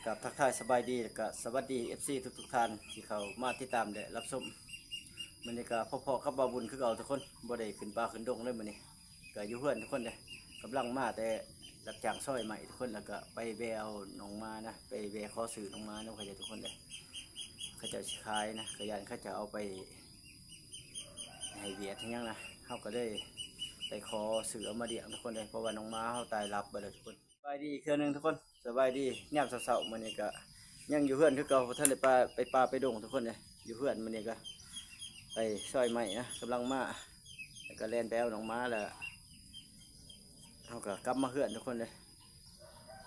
ກາບທັກທາຍສະບາຍດີ ແລະກະສະຫວັດດີ ເອັຟຊີ ທຸກໆທ່ານທີ່ເຂົ້າມາຕິດຕາມ ແລະ ຮັບຊົມ. ມື້ນີ້ກະພໍ້ໆກັບບ່າວບຸນຄືເກົ່າທຸກຄົນ, ບໍ່ໄດ້ຂຶ້ນປ່າຂຶ້ນດົງເລີຍມື້ນີ້, ກະຢູ່ເຮືອນທຸກຄົນເດ້. ກຳລັງມາແຕ່ຮັບຈ້າງຊອຍໄມ້ທຸກຄົນ, ແລ້ວກະໄປແວ່ເອົາໜອງໝານະ, ໄປແວ່ຂໍຊື້ໜອງໝານຳເຂົາເຈົ້າທຸກຄົນເດ້. ເຂົາເຈົ້າຊິຂາຍນະ, ກະຢ້ານເຂົາເຈົ້າເອົາໄປໃຫ້ຫວຽດໃຫ້ຫຍັງນະ, ເຮົາກະເລີຍໄປຂໍຊື້ເອົາມາລ້ຽງທຸກຄົນເດ້, ເພາະວ່າໜອງໝາເຮົາຕາຍຫຼັບໄປແລ້ວທຸກຄົນ. ສະບາຍດີອີກເທື່ອໜຶ່ງທຸກຄົນ, ສະບາຍດີຍາມເຊົ້າໆ. ມື້ນີ້ກະຍັງຢູ່ເຮືອນຄືເກົ່າ, ບໍ່ທັນໄດ້ປ່າ ໄປປ່າໄປດົງທຸກຄົນເດ້. ຢູ່ເຮືອນມື້ນີ້ກະໄປຊອຍໄມ້ນະ, ກຳລັງມາ ແລ້ວກະແລ່ນໄປເອົາໜອງໝາ ແລ້ວເຮົາກະກັບມາເຮືອນທຸກຄົນເດ້.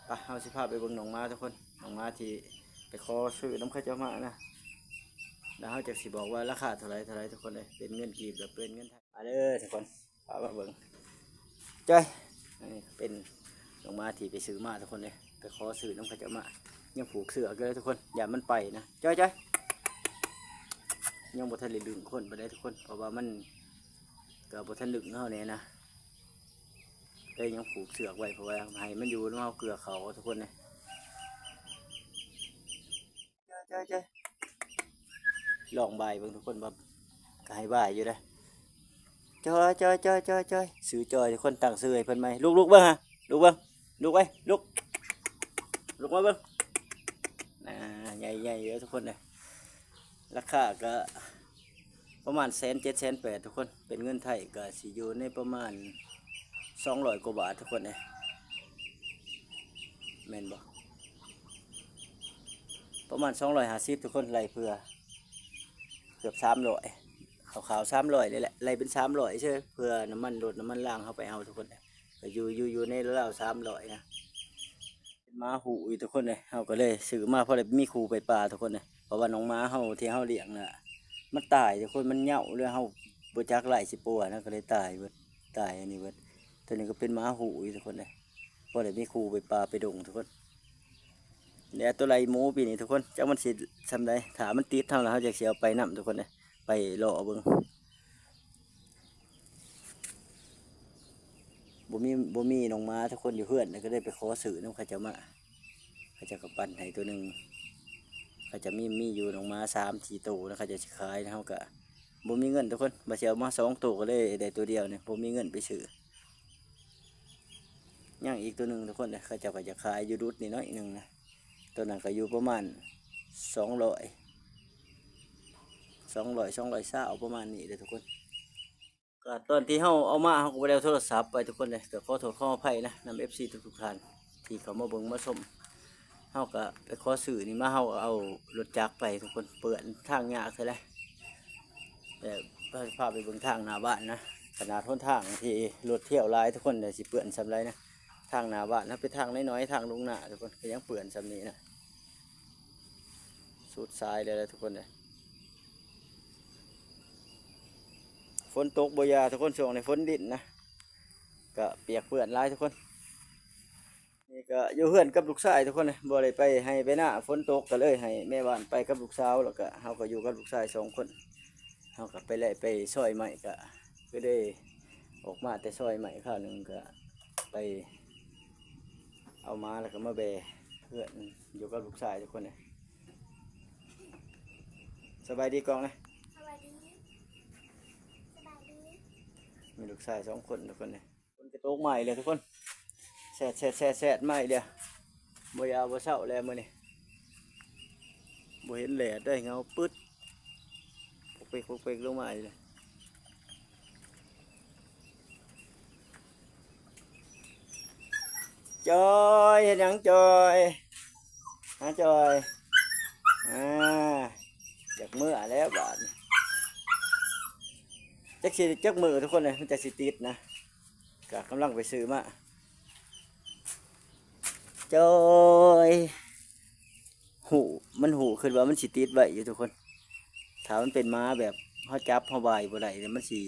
ປະ ເຮົາຊິພາໄປເບິ່ງໜອງໝາທຸກຄົນ, ໜອງໝາທີ່ໄປຂໍຊື້ນຳເຂົາເຈົ້າມານະ, ແລ້ວເຮົາຈັ່ງຊິບອກວ່າລາຄາເທົ່າໃດ ເທົ່າໃດທຸກຄົນເດ້, ເປັນເງິນກີບ ຫຼື ເປັນເງິນໄທ. ມາເດີທຸກຄົນ, ພາມາເບິ່ງ. ຈ້ອຍ ອັນນີ້ເປັນໜອງໝາທີ່ໄປຊື້ມາທຸກຄົນເດ້, ໄປຂໍຊື້ນຳເຂົາເຈົ້າມາ. ຍັງຜູກເຊືອກຢູ່ເດີທຸກຄົນ, ຢ້ານມັນໄປນະ. ຈ້ອຍ ຈ້ອຍ ຍັງບໍ່ທັນໄດ້ດຶງຄົນປານໃດທຸກຄົນ, ເພາະວ່າມັນກະບໍ່ທັນດຶງເຮົາແນ່ນະ, ເລີຍຍັງຜູກເຊືອກໄວ້ ເພາະວ່າໃຫ້ມັນຢູ່ນຳເຮົາເກືອເຂົາທຸກຄົນເດ້. ຈ້ອຍ ຈ້ອຍ ຈ້ອຍ ລອງບາຍເບິ່ງທຸກຄົນ, ບໍ່ກະໃຫ້ບາຍຢູ່ເດ້. ຈ້ອຍ ຈ້ອຍ ຈ້ອຍ ຈ້ອຍ ຈ້ອຍ ຊື່ຈ້ອຍທຸກຄົນ, ຕັ້ງຊື່ໃຫ້ເພິ່ນໃໝ່. ລຸກ ລຸກເບິ່ງຫາ ລຸກເບິ່ງ ລຸກໄວ້ ລຸກ ລຸກມາເບິ່ງ. ອ່າ ໃຫຍ່ໆເດີທຸກຄົນເດີ. ລາຄາກະປະມານແສນເຈັດ ແສນແປດທຸກຄົນ, ເປັນເງິນໄທກະຊິຢູ່ໃນປະມານສອງຮ້ອຍກວ່າບາດທຸກຄົນເອີຍ, ແມ່ນບໍ່? ປະມານສອງຮ້ອຍຫ້າສິບທຸກຄົນ, ໄລ່ເຜື່ອເກືອບສາມຮ້ອຍ, ຂາວໆສາມຮ້ອຍນີ້ແຫຼະ, ໄລ່ເປັນສາມຮ້ອຍເຊີ ເພື່ອນ້ຳມັນລົດນ້ຳມັນລາງເຮົາໄປເອົາທຸກຄົນເອີຍ. ກະຢູ່ ຢູ່ ຢູ່ໃນລາວສາມຮ້ອຍນະ. ເປັນໝາຫູ້ຢູ່ທຸກຄົນເອີຍ, ເຮົາກະເລີຍຊື້ມາພໍໄດ້ມີຄູ່ໄປປ່າທຸກຄົນເອີຍ, ເພາະວ່າໜອງໝາເຮົາທີ່ເຮົາລ້ຽງນະ ມັນຕາຍທຸກຄົນ, ມັນເຫຍົາເລີຍ, ເຮົາບໍ່ຈັກໄລ່ຊິປົວນະ, ກະເລີຍຕາຍເບິດ ຕາຍອັນນີ້ເບິດ. ໂຕນີ້ກະເປັນໝາຫູ້ຢູ່ທຸກຄົນເອີຍ, ພໍໄດ້ມີຄູ່ໄປປ່າໄປດົງທຸກຄົນ. ແລ້ວໂຕໄລ່ໝູປີນີ້ທຸກຄົນ, ຈັກມັນຊິຊ່ຳໃດ, ຖ້າມັນຕິດເຮົາລະ ເຮົາຈັ່ງຊິເອົາໄປນຳທຸກຄົນເອີຍ, ໄປເລາະເບິ່ງ. ບໍ່ມີ ບໍ່ມີໜອງໝາທຸກຄົນຢູ່ເຮືອນ, ກະເລີຍໄປຂໍຊື້ນຳເຂົາເຈົ້າມາ, ເຂົາເຈົ້າກະປັນໃຫ້ໂຕໜຶ່ງ. ເຂົາເຈົ້າມີ ມີຢູ່ໜອງໝາສາມສີ່ໂຕນະ, ເຂົາເຈົ້າຊິຂາຍ, ເຮົາກະບໍ່ມີເງິນທຸກຄົນ, ວ່າຊິເອົາມາສອງໂຕ ກະເລີຍໄດ້ໂຕດຽວນີ້, ບໍ່ມີເງິນໄປຊື້. ຍັງອີກໂຕໜຶ່ງທຸກຄົນເອີຍ, ເຂົາເຈົ້າກະຈະຂາຍຢູ່ດຸດນີ້ໜ້ອຍໜຶ່ງນະ, ໂຕນັ້ນກະຢູ່ປະມານສອງຮ້ອຍ ສອງຮ້ອຍ ສອງຮ້ອຍຊາວ ປະມານນີ້ເດີທຸກຄົນ. ກະຕອນທີ່ເຮົາເອົາມາ ເຮົາກະບໍ່ໄດ້ເອົາໂທລະສັບໄປທຸກຄົນເອີຍ, ກະຂໍໂທດຂໍອະໄພນະ ນຳ ເອັຟຊີ ທຸກໆທ່ານທີ່ເຂົ້າມາເບິ່ງມາຊົມ. ເຮົາກະໄປຂໍຊື້ນີ້ມາ, ເຮົາເອົາລົດຈັກໄປທຸກຄົນ, ເປື້ອນທາງຍາກແທ້ແຫຼະ. ແຕ່ພາ ພາໄປເບິ່ງທາງໜ້າບ້ານນະ, ຂະໜາດຫົນທາງທີ່ລົດທຽວຫຼາຍທຸກຄົນ ແຕ່ຊິເປື້ອນຊ່ຳໃດນະ. ທາງໜ້າບ້ານເຮົາເປັນທາງນ້ອຍໆ, ທາງລົງນາທຸກຄົນ, ກະຍັງເປື້ອນຊ່ຳນີ້ນະ. ສຸດສາຍເລີຍແຫຼະທຸກຄົນເອີຍ. ຝົນຕົກບໍ່ຢ່າທຸກຄົນ, ຊ່ວງນີ້ຝົນດິນນະ, ກະປຽກເປື້ອນຫຼາຍທຸກຄົນ. ນີ້ກະຢູ່ເຮືອນກັບລູກຊາຍທຸກຄົນເອີຍ, ບໍ່ໄດ້ໄປໄຮ່ໄປນາ, ຝົນຕົກ ກະເລີຍໃຫ້ແມ່ບ້ານໄປກັບລູກສາວ, ແລ້ວກະເຮົາກະຢູ່ກັບລູກຊາຍສອງຄົນ. ເຮົາກະໄປແລະໄປຊອຍໄມ້, ກະຄືໄດ້ອອກມາແຕ່ຊອຍໄມ້ຄາວໜຶ່ງ, ກະໄປເອົາມາ ແລ້ວກະມາແວ່ເຮືອນ ຢູ່ກັບລູກຊາຍທຸກຄົນເອີຍ. ສະບາຍດີກ້ອງນະ. ສະບາຍດີ ສະບາຍດີ. ມີລູກຊາຍສອງຄົນທຸກຄົນເອີຍ. ຝົນກະຕົກມາອີກແລ້ວທຸກຄົນ, ແຊດໆໆໆ ມາອີກແລ້ວ. ບໍ່ຢ່າບໍ່ເຊົາແລ້ວມື້ນີ້, ບໍ່ເຫັນແດດເດ້, ເຫງົາປຶດ ປົກເປັກປົກເປັກລົງມາອີກແລ້ວ. ຈອຍ ເຮັດຫຍັງຈອຍ? ຫາຈອຍ. ອ່າ ຢາກເມືອແລ້ວບາດນີ້. ຈັກຊິຈັກມື້ທຸກຄົນເອີຍ, ມັນຈັກຊິຕິດນະ. ກະກຳລັງໄປຊື້ມາ. ຈອຍ ຮູ້ ມັນຮູ້ ຄິດວ່າມັນຊິຕິດໄວ້ຢູ່ທຸກຄົນ. ຖ້າມັນເປັນໝາແບບເຮົາຈັບເຮົາບາຍບໍ່ໄດ້ນີ້ ມັນຊິ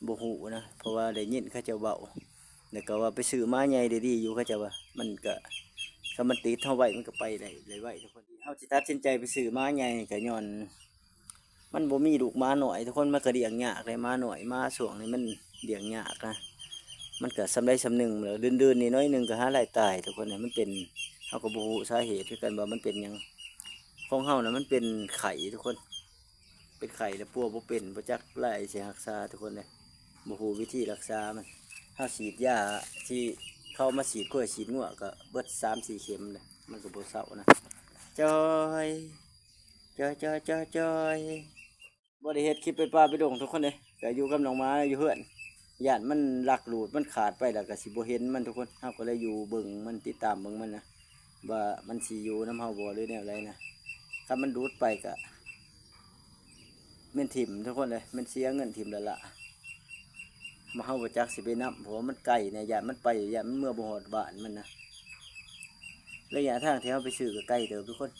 ບໍ່ຮູ້ນະ, ເພາະວ່າໄດ້ຍິນເຂົາເຈົ້າເວົ້າ, ແລ້ວກະວ່າໄປຊື້ໝາໃຫຍ່ໄດ້ດີຢູ່ ເຂົາເຈົ້າວ່າ. ມັນກະ ຄັນມັນຕິດເຮົາໄວ້ ມັນກະໄປໄດ້ ໄດ້ໄວທຸກຄົນ. ເຮົາຊິຕັດສິນໃຈໄປຊື້ໝາໃຫຍ່ ກະຍ້ອນ ມັນບໍ່ມີລູກໝານ້ອຍທຸກຄົນ, ມັນກະລ້ຽງຍາກເດ້. ໝານ້ອຍ ໝາຊ່ວງນີ້ມັນລ້ຽງຍາກນະ, ມັນກະຊ່ຳໃດຊ່ຳໜຶ່ງ. ແລ້ວດືນໆນີ້ໜ້ອຍໜຶ່ງກະຫາລາຍຕາຍທຸກຄົນ. ມັນເປັນ ເຮົາກໍບໍ່ຮູ້ສາເຫດຄືກັນວ່າມັນເປັນຫຍັງ. ຂອງເຮົານະມັນເປັນໄຂ້ທຸກຄົນ ເປັນໄຂ້ແລ້ວປົວບໍ່ເປັນ ບໍ່ຈັກລາຍຊິຮັກສາທຸກຄົນເດ້ ບໍ່ຮູ້ວິທີຮັກສາມັນ. ເຮົາສີດຢາທີ່ເຂົາມາສີດຄວາຍສີດງົວກໍເບິດສາມສີ່ເຂັມເດ້ ມັນກໍບໍ່ເຊົານະ. ຈອຍ ຈອຍ ຈອຍ ຈອຍ ຈອຍ. ບໍ່ໄດ້ເຮັດຄລິບໄປປ່າໄປດົງທຸກຄົນເດ້ ກໍຢູ່ກັບນ້ອງໝາຢູ່ເຮືອນ ຢ້ານມັນລັກລູດ ມັນຂາດໄປແລ້ວກໍຊິບໍ່ເຫັນມັນທຸກຄົນ. ເຮົາກໍເລີຍຢູ່ເບິ່ງມັນ ຕິດຕາມເບິ່ງມັນນະ ວ່າມັນຊິຢູ່ນຳເຮົາບໍ່ ຫຼືແນວໃດນະ. ຄັນມັນຫຼຸດໄປກໍແມ່ນຖິ້ມທຸກຄົນເດ້ ແມ່ນເສຍເງິນຖິ້ມແລ້ວລະ. ມາເຮົາບໍ່ຈັກຊິໄປນຳ ເພາະວ່າມັນໄກແດ່ ຢ້ານມັນໄປ ຢ້ານມັນເມືອບໍ່ຮອດບ້ານມັນນະ. ໄລຍະທາງທີ່ເຮົາໄປຊື້ກໍໄກເຕີບທຸກຄົນ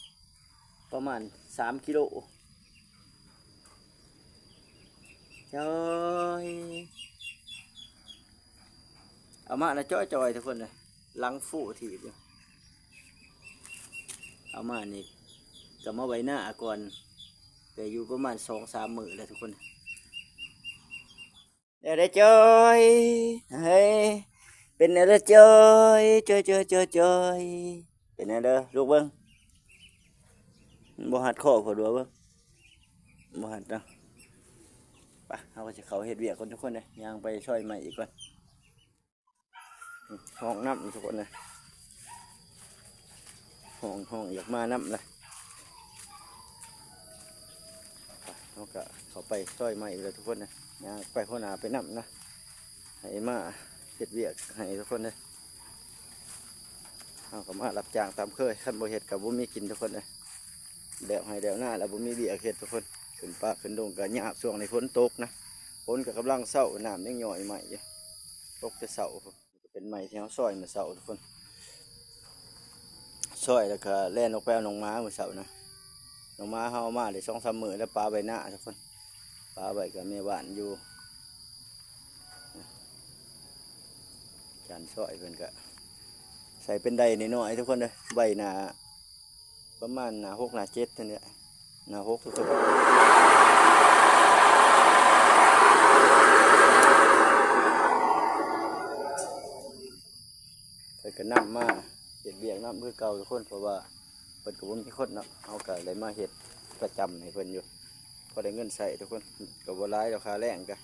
ປະມານສາມກິໂລ. ຈອຍ ເອົາມານະ ຈອຍໆ ທຸກຄົນເອີຍ ຫຼັງຟູຖີບຢູ່. ເອົາມານີ້ກໍມາໄວ້ໜ້າກ່ອນ ແຕ່ຢູ່ປະມານສອງສາມມື້ແລ້ວທຸກຄົນ. ແນວໃດຈອຍ ເຮີ້ຍ ເປັນແນວໃດຈອຍ ຈອຍ ຈອຍ ຈອຍ ຈອຍ ເປັນແນວໃດລູກເບິ່ງ ບໍ່ຮັດຄໍ້ເພິ່ນວ່າເບິ່ງ ບໍ່ຮັດເນາະ. ໄປ ເຮົາກໍຊິເຂົ້າເຮັດວຽກກ່ອນທຸກຄົນເດີ ຍ່າງໄປຊອຍໄມ້ອີກກ່ອນ. ຮ້ອງນຳທຸກຄົນເດີ ຮ້ອງ ຮ້ອງຢາກມານຳລະ. ໄປ ເຮົາກໍເຂົ້າໄປຊອຍໄມ້ອີກແລ້ວທຸກຄົນເດີ ຍ່າງໄປຫົວໜ້າໄປນຳນະ ໃຫ້ມາເຮັດວຽກໃຫ້ທຸກຄົນເດີ. ເຮົາກໍມາຮັບຈ້າງຕາມເຄີຍ ຄັນບໍ່ເຮັດກໍບໍ່ມີກິນທຸກຄົນເດີ ແລ້ວໄຮ່ແລ້ວນາແລ້ວບໍ່ມີວຽກເຮັດທຸກຄົນ. ຂຶ້ນປ່າຂຶ້ນດົງກໍຍາກ ຊ່ວງນີ້ຝົນຕົກນະ ຝົນກໍກຳລັງເຊົາ ນ້ຳຍັງຍ້ອຍໄມ້ຢູ່ ຕົກແຕ່ເຊົ້າພຸ້ນ. ເປັນໄມ້ທີ່ເຮົາຊອຍມື້ເຊົ້າທຸກຄົນ ຊອຍແລ້ວກໍແລ່ນອອກໄປເອົານ້ອງໝາມື້ເຊົ້ານະ. ນ້ອງໝາເຮົາເອົາມາໄດ້ສອງສາມມື້ແລ້ວ ປະໄວ້ໜ້າທຸກຄົນ ປະໄວ້ກັບແມ່ບ້ານຢູ່. ຈານຊອຍເພິ່ນກໍໃສ່ເປັນໄດນ້ອຍໆ ທຸກຄົນເດີ ໄວ້ໜ້າ ປະມານໜ້າຫົກໜ້າເຈັດນັ້ນແຫຼະ ໜ້າຫົກທຸກຄົນ. ເພິ່ນກໍນຳມາເຮັດວຽກນຳຄືເກົ່າທຸກຄົນ ເພາະວ່າເພິ່ນກໍບໍ່ມີຄົນເນາະ ເຮົາກໍໄດ້ມາເຮັດປະຈຳໃຫ້ເພິ່ນຢູ່ ພໍໄດ້ເງິນໃຊ້ທຸກຄົນ ກໍບໍ່ຫຼາຍດອກຄ່າແລງກະ.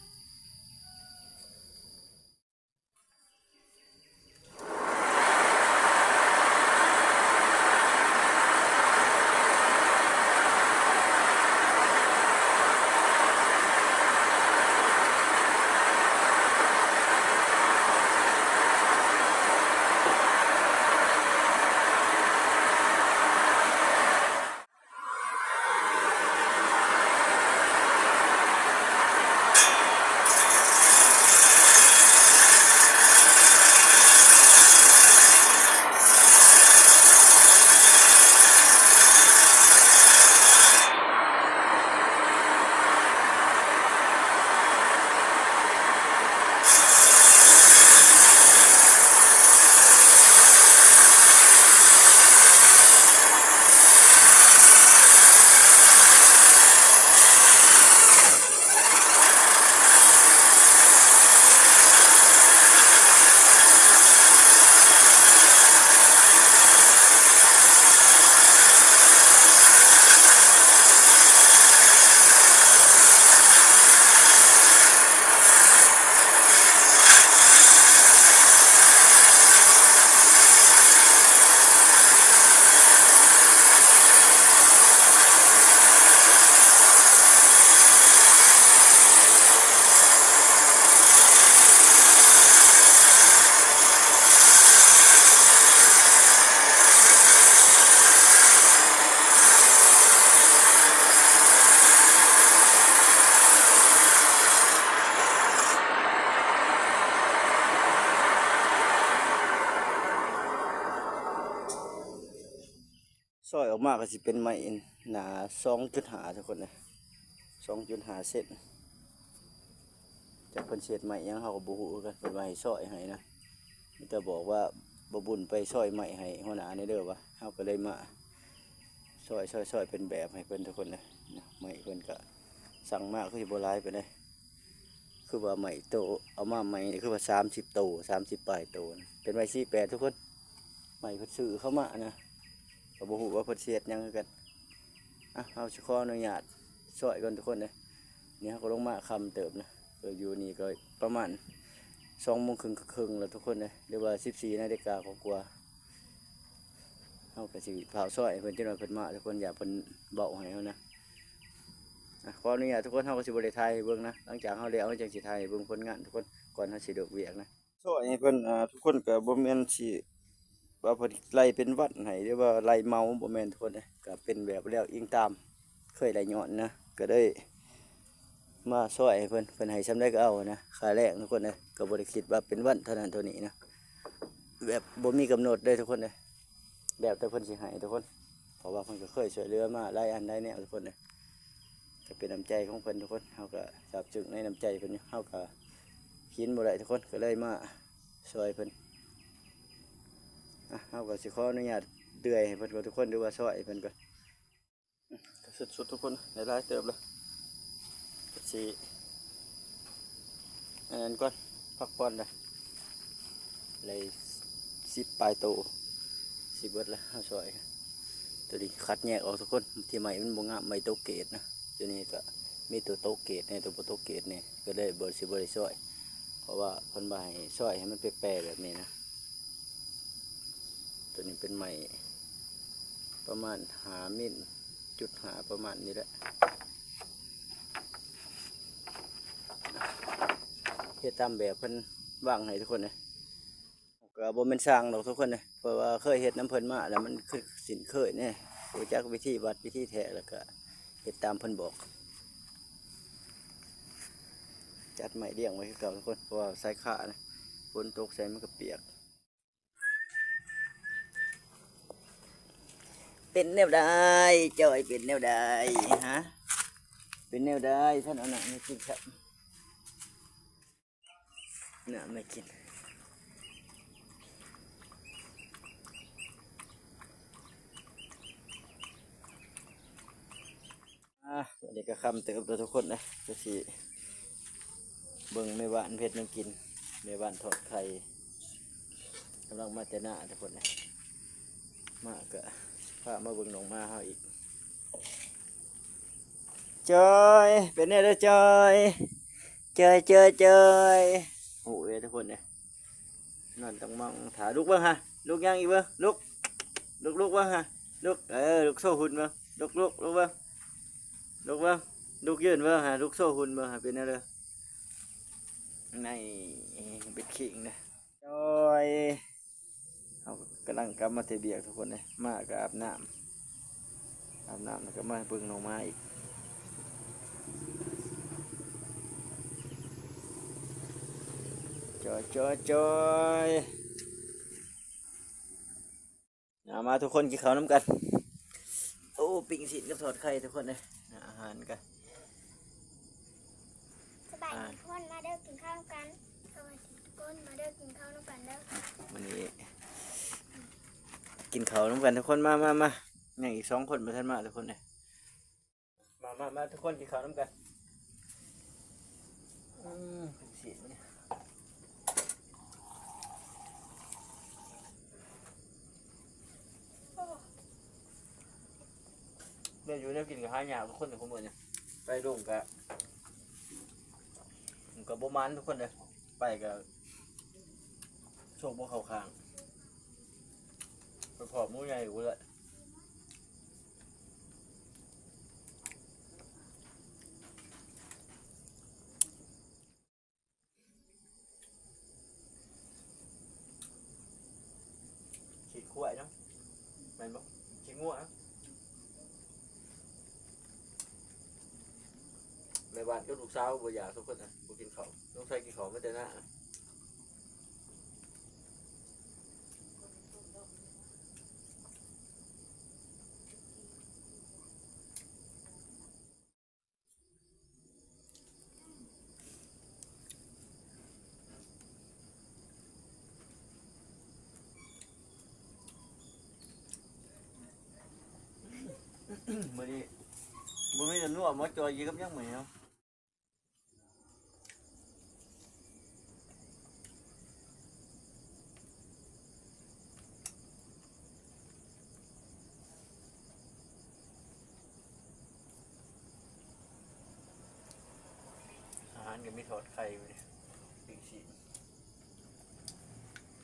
ຊອຍອອກມາກໍຊິເປັນໄມ້ໜາ ສອງຈຸດຫ້າ ທຸກຄົນເອີຍ ສອງຈຸດຫ້າ ເຊັນ. ຈັກເພິ່ນຊິເຮັດໄມ້ຫຍັງ ເຮົາກໍບໍ່ຮູ້ຄືກັນ ເພິ່ນວ່າໃຫ້ຊອຍໃຫ້ນະ ມີແຕ່ບອກວ່າ ບໍ່ບຸນໄປຊອຍໄມ້ໃຫ້ຫົວໜ້າແດ່ເດີວ່າ ເຮົາກໍເລີຍມາຊອຍ ຊອຍ ຊອຍເປັນແບບໃຫ້ເພິ່ນທຸກຄົນເລີຍນະ. ໄມ້ເພິ່ນກໍສັ່ງມາຄືຊິບໍ່ຫຼາຍປານໃດ ຄືວ່າໄມ້ໂຕ ເອົາມາໃໝ່ນີ້ຄືວ່າສາມສິບໂຕ ສາມສິບປາຍໂຕນະ ເປັນໄມ້ສີ່ແປດທຸກຄົນ. ໃໝ່ເພິ່ນຊື້ເຂົ້າມານະ ກໍບໍ່ຮູ້ວ່າເພິ່ນຊິເຮັດຫຍັງຄືກັນ. ອ່ະ ເຮົາຊິຂໍອະນຸຍາດຊ່ອຍກ່ອນທຸກຄົນເດີ. ນີ້ເຮົາກໍລົງມາຄ່ຳເຕີບນະ ກໍຢູ່ນີ້ກໍປະມານສອງໂມງເຄິ່ງ ເຄິ່ງແລ້ວທຸກຄົນເດີ ຫຼືວ່າສິບສີ່ນາລິກາກວ່າໆ. ເຮົາກໍຊິຟ້າວຊ່ອຍໃຫ້ເພິ່ນ ຈັກໜ່ອຍເພິ່ນມາທຸກຄົນ ຢ້ານເພິ່ນເວົ້າໃຫ້ເຮົານະ. ອ່ະ ຂໍອະນຸຍາດທຸກຄົນ ເຮົາກໍຊິບໍ່ໄດ້ຖ່າຍໃຫ້ເບິ່ງນະ ຫຼັງຈາກເຮົາແລ້ວ ເຮົາຈັ່ງຊິຖ່າຍໃຫ້ເບິ່ງຜົນງານທຸກຄົນ ກ່ອນເຮົາຊິເລີກວຽກນະ. ຊ່ອຍໃຫ້ເພິ່ນ ອ່າ ທຸກຄົນກໍບໍ່ແມ່ນຊິວ່າເພິ່ນໄລ່ເປັນວັນໃຫ້ ຫຼືວ່າໄລ່ເໝົາ ບໍ່ແມ່ນທຸກຄົນເດ້ ກໍເປັນແບບແລ້ວອີງຕາມເຄີຍໄລ່ຍ້ອນນະ ກໍເລີຍມາຊ່ອຍໃຫ້ເພິ່ນ ເພິ່ນໃຫ້ສ່ຳໃດກໍເອົານະ ຄ່າແລງທຸກຄົນເດ້ ກໍບໍ່ໄດ້ຄິດວ່າເປັນວັນເທົ່ານັ້ນເທົ່ານີ້ນະ ແບບບໍ່ມີກຳນົດເດ້ທຸກຄົນເດ້ ແລ້ວແຕ່ເພິ່ນຊິໃຫ້ທຸກຄົນ ເພາະວ່າເພິ່ນກໍເຄີຍຊ່ວຍເຫຼືອມາຫຼາຍອັນຫຼາຍແນວທຸກຄົນເດ້. ກໍເປັນນ້ຳໃຈຂອງເພິ່ນທຸກຄົນ ເຮົາກໍຊາບຊຶ້ງໃນນ້ຳໃຈເພິ່ນຢູ່ ເຮົາກໍກິນບໍ່ໄດ້ທຸກຄົນ ກໍເລີຍມາຊ່ອຍເພິ່ນ. ອ່ະ ເຮົາກໍຊິຂໍອະນຸຍາດເດືອຍໃຫ້ເພິ່ນກ່ອນທຸກຄົນ ຫຼືວ່າຊ່ອຍໃຫ້ເພິ່ນກ່ອນ. ກໍສຸດໆ ທຸກຄົນ ໄດ້ຫຼາຍເຕີບແລ້ວ ກໍຊິ ອັນນັ້ນກ່ອນ ພັກຜ່ອນລະ ໄດ້ສິບປາຍໂຕ ຊິເບິດລະ ເຮົາຊ່ອຍ ໂຕນີ້ຄັດແຍກອອກທຸກຄົນ ທີ່ໃໝ່ມັນບໍ່ງາມ ໃໝ່ຕົກເກຣດນະ ໂຕນີ້ກໍມີໂຕຕົກເກຣດແດ່ ໂຕບໍ່ຕົກເກຣດແດ່ ກໍເລີຍບໍ່ ຊິບໍ່ໄດ້ຊ່ອຍ ເພາະວ່າເພິ່ນວ່າໃຫ້ຊ່ອຍໃຫ້ມັນແປໆ ແບບນີ້ນະ. ໂຕນີ້ເປັນໄມ້ປະມານຫ້າມິນ ຈຸດຫ້າ ປະມານນີ້ແຫຼະ ເຮັດຕາມແບບເພິ່ນວາງໃຫ້ທຸກຄົນເດ້. ກໍບໍ່ແມ່ນຊ່າງດອກທຸກຄົນເດ້ ເພາະວ່າເຄີຍເຮັດນຳເພິ່ນມາແລ້ວ ມັນຄືຊິນເຄີຍແດ່ ຮູ້ຈັກວິທີວັດວິທີແທະ ແລ້ວກໍເຮັດຕາມເພິ່ນບອກ. ຈັດໄມ້ລຽງໄວ້ຄືເກົ່າທຸກຄົນ ເພາະວ່າຊາຍຄານະ ຝົນຕົກໃສ່ມັນກໍປຽກ. ເປັນແນວໃດ ຈອຍ ເປັນແນວໃດ ຮະ ເປັນແນວໃດ? ທ່ານເອົານ້ຳໃຫ້ກິນຄັບ ນ້ຳໃຫ້ກິນ. ອ່າ ອັນນີ້ກໍຄ່ຳເຕີບແລ້ວທຸກຄົນເອີຍ ກໍຊິເບິ່ງແມ່ບ້ານເຮັດຫຍັງກິນ ແມ່ບ້ານທອດໄຂ່ ກຳລັງມາແຕ່ນາທຸກຄົນເອີຍ ມາກໍພາມາເບິ່ງນ້ອງໝາເຮົາອີກ. ຈອຍ ເປັນແນວໃດຈອຍ? ຈອຍ ຈອຍ ຈອຍ ໂອ້ຍ ທຸກຄົນເອີຍ ນອນຕ້ອງມອງຖ້າ ລຸກເບິ່ງຫາ ລຸກຍ່າງອີກເບິ່ງ ລຸກ ລຸກ ລຸກເບິ່ງຫາ ລຸກ ເອີ ລຸກໂຊຫຸ່ນເບິ່ງ ລຸກ ລຸກ ລຸກເບິ່ງ ລຸກເບິ່ງ ລຸກຢືນເບິ່ງຫາ ລຸກໂຊຫຸ່ນເບິ່ງຫາ ເປັນແນວໃດ? ໃນເປັນຄີງເດີ ຈອຍ. ເຮົາກຳລັງກັບມາແຕ່ວຽກທຸກຄົນເອີຍ ມາກໍອາບນ້ຳ ອາບນ້ຳແລ້ວກໍມາເບິ່ງນ້ອງໝາອີກ ຈອຍ ຈອຍ ຈອຍ. ເອົາມາທຸກຄົນກິນເຂົ້ານຳກັນ ໂອ້ ປີ້ງຊີ້ນກັບທອດໄຂ່ທຸກຄົນເອີຍ ອາຫານກໍ ສະບາຍດີທຸກຄົນ ມາເດີກິນເຂົ້ານຳກັນ ສະບາຍດີທຸກຄົນ ມາເດີກິນເຂົ້ານຳກັນເດີ ມື້ນີ້ກິນເຂົ້ານຳກັນທຸກຄົນ ມາ ມາ ມາ ຍັງອີກສອງຄົນບໍ່ທັນມາທຸກຄົນເອີຍ ມາ ມາ ມາ ທຸກຄົນກິນເຂົ້ານຳກັນ ອືມ ຊີ້ນ ແນວຢູ່ແນວກິນກໍຫາຍາກທຸກຄົນ ທຸກມື້ນີ້ ໄປດົງກໍ ກໍບໍ່ໝານທຸກຄົນເດີ ໄປກໍໂຊກບໍ່ເຂົ້າຂ້າງ ໄປພໍ້ໝູໃຫຍ່ພຸ້ນແຫຼະ. ຂີ້ຂວາຍເນາະ ແມ່ນບໍ່? ຂີ້ງົວເນາະ ແມ່ບ້ານກັບລູກສາວບໍ່ຢາກທຸກຄົນນະ ບໍ່ກິນເຂົ້າ ສົງໄສກິນເຂົ້າມາແຕ່ນາ. ມື້ນີ້ບໍ່ມີແຕ່ນົວມາຈ່ອຍກິນກັບຫຍັງມື້ນີ້ເນາະ. ມີທອດໄຂ່ຢູ່ນີ້ ປີ້ງຊີ້ນ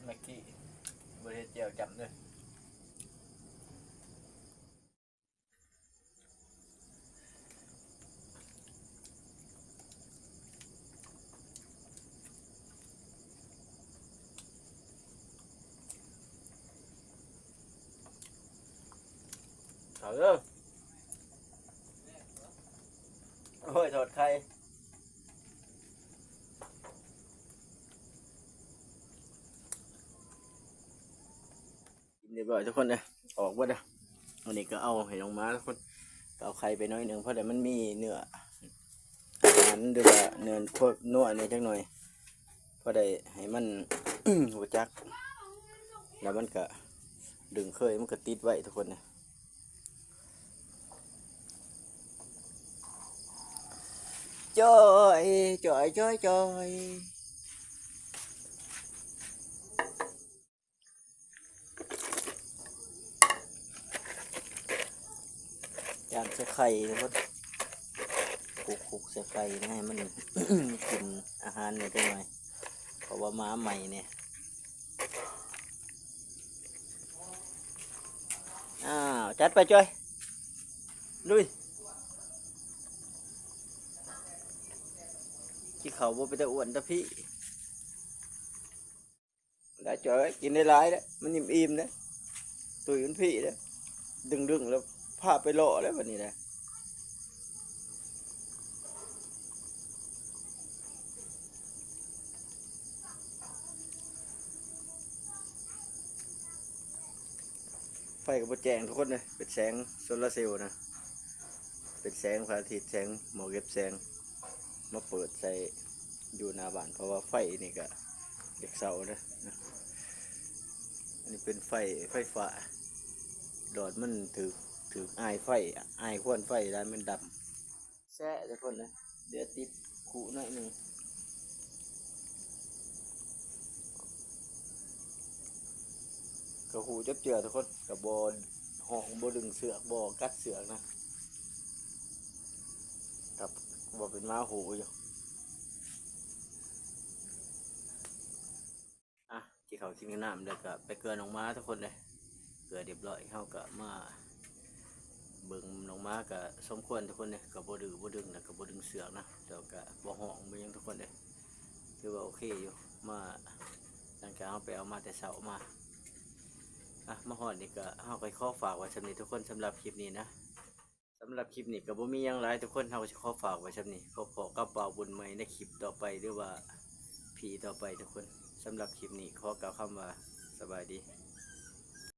ແມັກກີ້ ບໍ່ໄດ້ເຮັດແຈ່ວຈ້ຳເດີ້. ເອົາເດີ້ ໂອ້ຍ ທອດໄຂ່ ກິນຮຽບຮ້ອຍທຸກຄົນເດີ ອອກເບິດແລ້ວ. ມື້ນີ້ກໍເອົາໃຫ້ນ້ອງໝາທຸກຄົນ ກໍເອົາໄຂ່ໄປໜ້ອຍໜຶ່ງ ພໍໄດ້ມັນມີເນື້ອອາຫານ ຫຼືວ່າເນື້ອພວກນົວແດ່ຈັກໜ່ອຍ ພໍໄດ້ໃຫ້ມັນຮູ້ຈັກ ແລ້ວມັນກໍດຶງເຄີຍ ມັນກໍຕິດໄວ້ທຸກຄົນເດີ. ຈ້ອຍ ຈ້ອຍ ຈ້ອຍ ຈ້ອຍ. ຈານໃສ່ໄຂ່ທຸກຄົນ ຄຸກໆໃສ່ໄຂ່ນະ ໃຫ້ມັນມີກິ່ນອາຫານແດ່ຈັກໜ່ອຍ ເພາະວ່າມາໃໝ່ນີ້. ອ້າວ ຈັດໄປຈ້ອຍ ລຸຍ. ກິນເຂົ້າບໍ່ເປັນຕາອ້ວນຕາພີ້. ໄດ້ຈ້ອຍ ກິນໄດ້ຫຼາຍເດ້ ມັນອີ່ມໆເດ້ ຕຸ້ຍມັນພີ້ເດ້ ດຶງໆແລ້ວພາໄປເລາະແລ້ວບັດນີ້ນະ. ໄຟກໍບໍ່ແຈ້ງທຸກຄົນເດ້ ເປັນແສງໂຊລາເຊວນະ ເປັນແສງພະອາທິດ ແສງໝໍ້ເກັບແສງ ມາເປີດໃສ່ຢູ່ໜ້າບ້ານ ເພາະວ່າໄຟນີ້ກະຢາກເຊົາເດ້. ອັນນີ້ເປັນໄຟ ໄຟຟ້າ ຫຼອດມັນຖືກ ຖືກອາຍໄຟ ອາຍຄວັນໄຟຫຼາຍ ມັນດຳ ແຊະທຸກຄົນເອີຍ ເຫຼືອຕິດຄຸໜ້ອຍໜຶ່ງ ກໍຮູ້ຈັກເທື່ອທຸກຄົນ ກໍບໍ່ຮ້ອງ ບໍ່ດຶງເຊືອກ ບໍ່ກັດເຊືອກນະ ກໍບໍ່ເປັນໝາຫູຢູ່. ອ່ະ ກິນເຂົ້າກິນນ້ຳແລ້ວກໍໄປເກືອນ້ອງໝາທຸກຄົນເດີ ເກືອຮຽບຮ້ອຍ ເຮົາກໍມາເບິ່ງນ້ອງໝາກໍສົມຄວນທຸກຄົນເດີ ກໍບໍ່ດື້ບໍ່ດຶງ ແລ້ວກໍບໍ່ດຶງເຊືອກນະ ແລ້ວກໍບໍ່ຮ້ອງບໍ່ຫຍັງທຸກຄົນເດີ ຖືວ່າໂອເຄຢູ່ ມາ ຫຼັງຈາກເຮົາໄປເອົາມາແຕ່ເຊົ້າມາ. ອ່ະ ມາຮອດນີ້ກໍ ເຮົາກໍຂໍຝາກໄວ້ສ່ຳນີ້ທຸກຄົນ ສຳລັບຄລິບນີ້ນະ. ສຳລັບຄລິບນີ້ກໍບໍ່ມີຫຍັງຫຼາຍທຸກຄົນ ເຮົາກໍຊິຂໍຝາກໄວ້ສ່ຳນີ້ ພົບພໍ້ກັບບ່າວບຸນໃໝ່ໃນຄລິບຕໍ່ໄປ ຫຼືວ່າພີທີຕໍ່ໄປທຸກຄົນ. ສຳລັບຄລິບນີ້ຂໍກ່າວຄຳວ່າສະບາຍດີ.